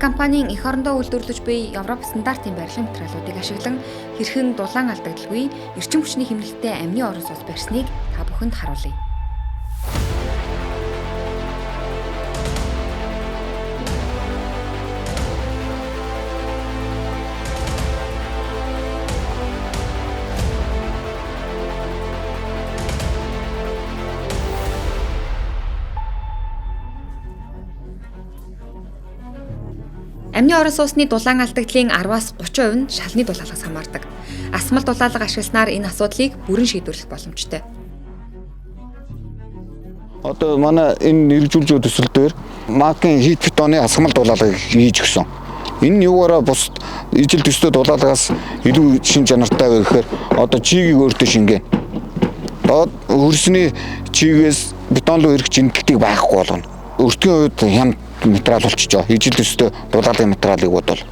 компанийн эх орондоо үйлдвэрлэж буй Европ стандартын барилгын материалуудыг ашиглан хэрхэн дулаан алдагдalгүй эрчим хүчний хэмнэлттэй амны орон сууц барьсныг та бүхэнд харуулъя. Амны орон сууцны дулаан алдагдлын 10-аас 30% нь шалны дулаалаас хамаардаг. Асмал дулаалга ашигласнаар энэ асуудлыг бүрэн шийдвэрлэх боломжтой. Одоо манай энэ хэрэгжүүлж төсөл дээр МАК-ын хийт бетоны асгамал дулаалгыг хийж өгсөн. Энэ нь юугаараа бус ижил төстэй дулаалгаас илүү шин чанартай вэ гэхээр одоо чигийг өөртөө шингээн. Доод хөрсний чигээс бетон руу ирэх жинтгэлтийг байхгүй болгоно. Өртгийн хувьд хямд материал болчихж байгаа. Ижил төстэй дулаалгын материалыг бодвол.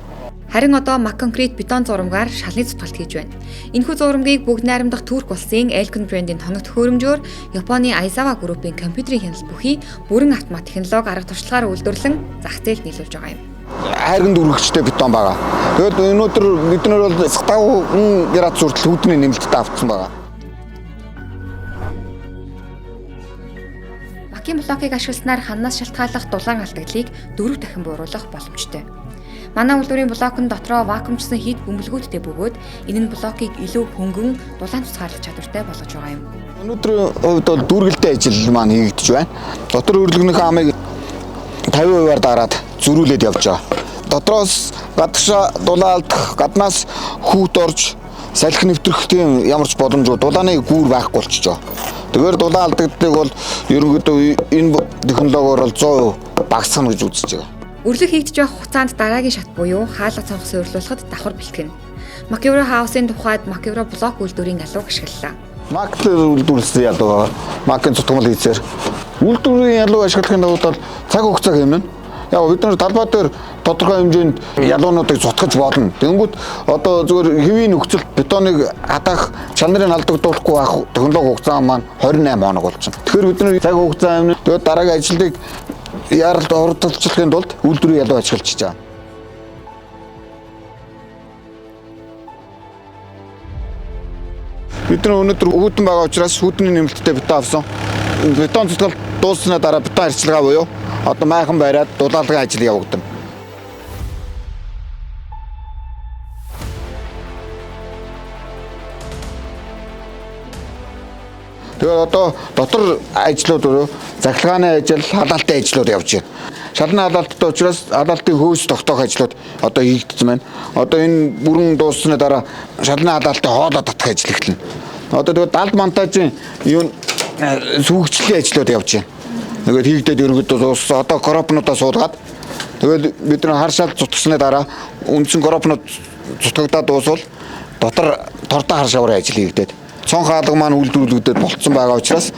Харин одоо Мак Конкрет бетон зурмгаар шалны цутгалт хийж байна. Энэхүү зурмгийг бүгд найрамдах Турк улсын Elkon брендийн тоног төхөөрөмжөөр Японы Aizawa группийн компьютерийн хяналт бүхий бүрэн автомат технологи арга туршлагаар үйлдвэрлэн зах зээлд нийлүүлж байгаа юм. Хайрган дүүргэгчтэй бетон байгаа. Тэгэд өнөөдөр бид нар бол 5 градус хүртэл хүүдний нэмэлттэй авцсан байгаа. Макийн блокийг ашигласнаар ханаас шалтгааллах дулаан алдагдлыг 4 дахин бууруулах боломжтой. Манай үйлдвэрийн блок нь дотроо вакуумчсан хийд бөмбөлгүүдтэй бөгөөд энэ нь блокийг илүү хөнгөн дулаан тусгаарлах чадвартай болгож байгаа юм. Өнөөдрийн хувьд бол дүүргэлтэй ажил маань хийгдэж байна. Дотор өрлөгнийхөө амыг 50%-аар дараад зөрүүлээд явж байгаа. Дотроос гадагшаа дулаан алдах, гаднаас хүүт орж салхи нэвтрэх тийм ямар ч боломжгүй дулааны гүүр байхгүй болчихж байгаа. Тэгэхээр дулаан алдагдлыг бол ерөнхийдөө энэ технологиор бол 100% багасгана гэж үзэж байгаа. Өрлөг хийгдэж байх хугацаанд дараагийн шат буюу хаалга цонх суйрлуулахад давхар бэлтгэнэ. Макевро хаусын тухайд Макевро блок үйлдвэрийн ялууг ашиглалаа. Мак үйлдвэрлэсэн ялуу байгаа. Макын цутгамал хийцээр. Үйлдвэрийн ялуу ашиглахын тулд бол цаг хугацаа хэмнэн. Яг бид нар талбай дээр тодорхой хэмжээнд ялуунуудыг зутгаж болно. Тэнгүүт одоо зүгээр хэвийн нөхцөлд бетоныг хатаах чанарыг алдагдуулахгүй байх технологи хугацаа маань 28 хоног болчихно. Тэгэхээр бид нар цаг хугацаа хэмнэн. Тэгээд дараагийн ажлыг яаралт хурдчлахын тулд үйлдвэрийн ялуу ашиглаж байгаа. Бид нар өнөөдөр хүүтэн байгаа учраас хүүтний нэмэлттэй бетон авсан. Бетон цутгал дууссаны дараа бетон арчилгаа буюу одоо майхан бариад дулаалгын ажил явагдана. Тэгээд одоо дотор ажлууд буюу захилгааны ажил, халаалтын ажлууд явж байна. Шалны халаалттай учраас халаалтын хөөс тогтоох ажлууд одоо хийгдсэн байна. Одоо энэ бүрэн дууссаны дараа шалны халаалтын хоолой татах ажил эхэлнэ. Одоо тэгээд далд монтажийн юу сүүгчлийн ажлууд явж байна. Тэгээд хийгдээд ерөнхийдөө дууссан. Одоо коропнуудаа суулгаад тэгээд бид нар хар шал цутгсны дараа үндсэн коропнууд цутгагдаад дуусвал дотор тордон хар шаврын ажил хийгдээд цон хаалга маань үйлдвэрлэгдээд болцсон байгаа учраас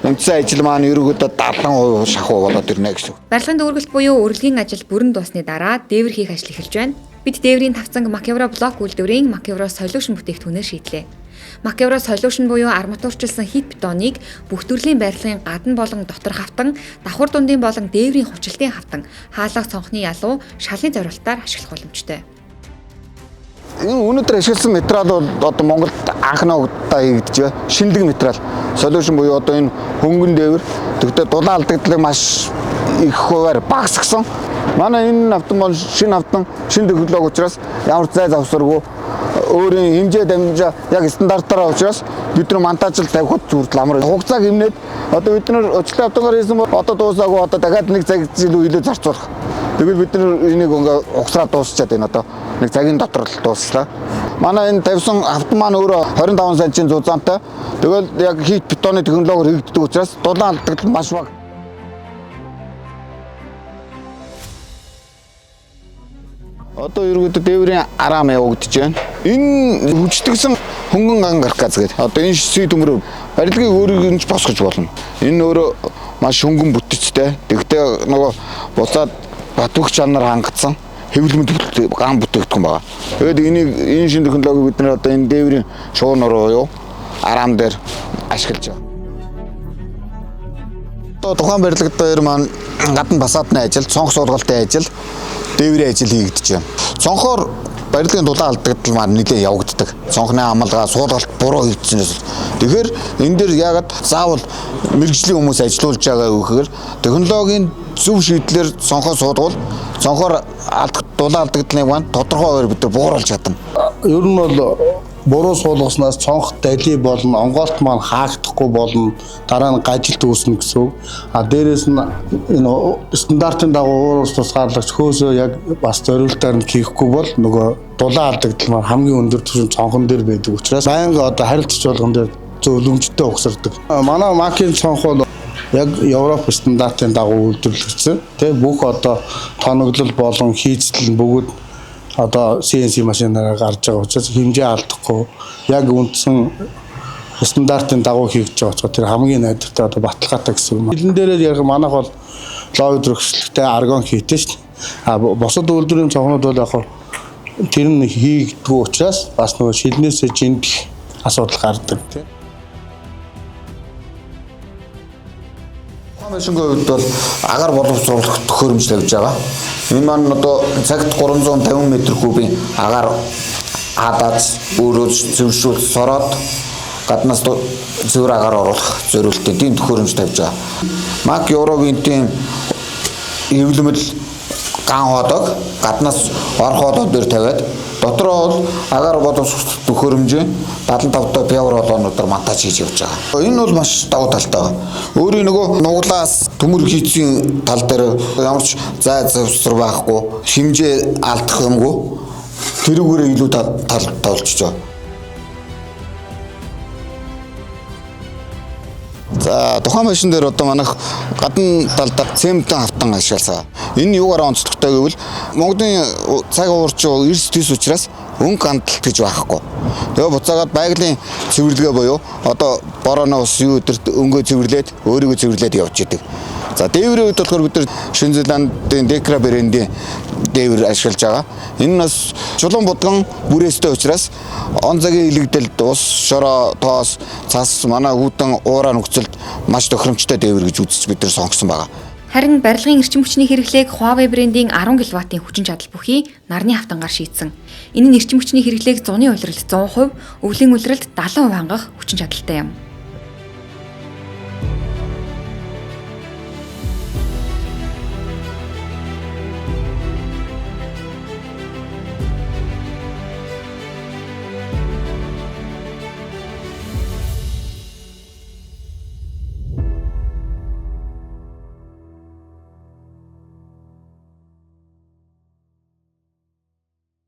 үндсэн ажил маань ерөнхийдөө 70% шахуу болоод ирнэ гэсэн. Барилгын дүүргэлт буюу өрлөгийн ажил бүрэн дууссаны дараа дээвэр хийх ажил эхэлж байна. Бид дээврийн тавцанг Макевро блок үйлдвэрийн Макевро Solution бүтээгдэхүүнээр шийдлээ. Макевро Solution буюу арматурчилсан хийт бетоныг бүх төрлийн барилгын гадна болон дотор хавтан, давхар дундын болон дээврийн хувьчлалтын хавтан, хаалга цонхны ялуу, шалны зориултаар ашиглах боломжтой. Энэ өнөөдөр ашигласан материал бол одоо Монголд анхны удаа хийгдэж байна. Шинэлэг материал. Solution буюу одоо энэ хөнгөн дээвэр. Тэгвэл дулаан алдагдлыг маш их хувиар багасгасан. Манай энэ автом бол шинэ автом, шинэ технологи учраас ямар зай завсаргүй өөрийн хэмжээ дамжаа яг стандартаараа учраас бид нар монтажил тавихад хүртэл амар хугацааг хэмнээд одоо бид нар уучлалт автомгаар хийсэн бол одоо дуусаагүй одоо дахиад нэг цаг илүү зарцуулах. Тэгвэл бид нар энийг ингээ угсраад дуусчаад байна одоо. Нэг цагийн дотор л дууслаа. Манай энэ тавьсан автом маань өөрөө 25 сантийн зузаантай. Тэгэл яг хийт бетоны технологиор хийгддэг учраас дулаан алдагдал маш бага. Одоо ерөнхийдөө дээврийн араам явагдаж байна. Энэ хүчдэгсэн хөнгөн ган каркас гэдэг. Одоо энэ сүй төмрөө барилгыг өөрийг нь ч босгож болно. Энэ өөрөө маш хөнгөн бүтэцтэй. Тэгтээ нөгөө буцаад батүх чанар хангацсан хэвлэмэл ган бүтээгдэхүүн байгаа. Тэгээд энийг энэ шинэ технологиг бид нар одоо энэ дээврийн шуунаар буюу араам дээр ашиглаж байгаа. Одоо тухайн барилга дээр маань гадна фасадны ажил, цонх суулгалтын ажил, дээврийн ажил хийгдэж байна. Цонхоор барилгын дулаан алдагдал маань нэлээд явагддаг. Цонхны амалгаа, суулгалт буруу хийгдсэнээс. Тэгэхээр энэ дээр яагаад заавал мэргэжлийн хүмүүс ажилуулж байгаа вэ гэхээр технологийн зөв шийдлэр цонхоо суулгавал цонхоор дулаан алдагдлыг маань тодорхой хувиар бид нар бууруулж чадна. Ер нь бол буруу суулгаснаас цонх дали болно, онгоолт маань хаагдахгүй болно, дараа нь гажилт үүснэ гэсэн үг. А дээрээс нь энэ стандартын дагуу уур тусгаарлагч хөөсөө яг бас зориултаар нь хийхгүй бол нөгөө дулаан алдагдал маань хамгийн өндөр түвшин цонхон дээр байдаг учраас байнга одоо харилцагч болгон дээр зөвлөмжтэй угсардаг. Манай Макийн цонх бол яг Европ стандартын дагуу үйлдвэрлэгдсэн. Тэ бүх одоо тоноглол болон хийцэл бүгд одоо CNC машинаараа гарч байгаа учраас хэмжээ алдахгүй яг үндсэн стандартын дагуу хийгдэж байгаа учраас тэр хамгийн найдвартай одоо баталгаатай гэсэн юм. Хилэн дээрээ ярих манайх бол лоо өдрөгчлөлтэй аргон хийтэй шүү дээ. А бусад үйлдвэрийн цонхнууд бол яг тэр нь хийгддэггүй учраас бас нөгөө шилнээсээ жиндэх асуудал гардаг тийм. Машингийн хувьд бол агаар боловсруулах төхөөрөмж тавьж байгаа. Энэ маань одоо цагт 350 метр кубын агаар хадаад өөрөө цэвэршүүл сороод гаднаас цэвэр агаар оруулах зориулттай тийм төхөөрөмж тавьж байгаа. Мак Еврогийн тийм эвлэмэл ган ходог гаднаас орох хоолой дээр тавиад дотроо бол агаар боловсруулах төхөөрөмжийн 75 та пиавр холоонуудаар монтаж хийж явж байгаа. Энэ бол маш давуу талтай байгаа. Өөрийн нөгөө нуглаас төмөр хийцийн тал дээр ямар ч зай завсар байхгүй, хэмжээ алдах юмгүй тэрүүгээр илүү тал тоолчж байгаа. За тухайн машин дээр одоо манайх гадна талдаа цементэн хавтан ашигласан. Энэ юугаар онцлогтой гэвэл Монголын цаг уурч эрс төс учраас өнгө хандалт гэж байхгүй. Тэгээ буцаагаад байгалийн цэвэрлэгээ буюу одоо борооны ус юу өдөрт өнгөө цэвэрлээд өөрийгөө цэвэрлээд явж идэг. За дээврийн үед болохоор бид нар Шинэ Зеландын Декра брендийн дээвэр ашиглаж байгаа. Энэ нь бас чулуун будган бүрээстэй учраас он цагийн илэгдэлд ус, шороо, тоос, цас манай хүйтэн уураа нөхцөлд маш тохиромжтой дээвэр гэж үзэж бид нар сонгосон байгаа. Харин барилгын эрчим хүчний хэрэглээг Huawei брендийн 10 кВт-ийн хүчин чадал бүхий нарны хавтангаар шийдсэн. Энэ нь эрчим хүчний хэрэглээг зуны улиралд 100%, өвлийн улиралд 70% хангах хүчин чадалтай юм.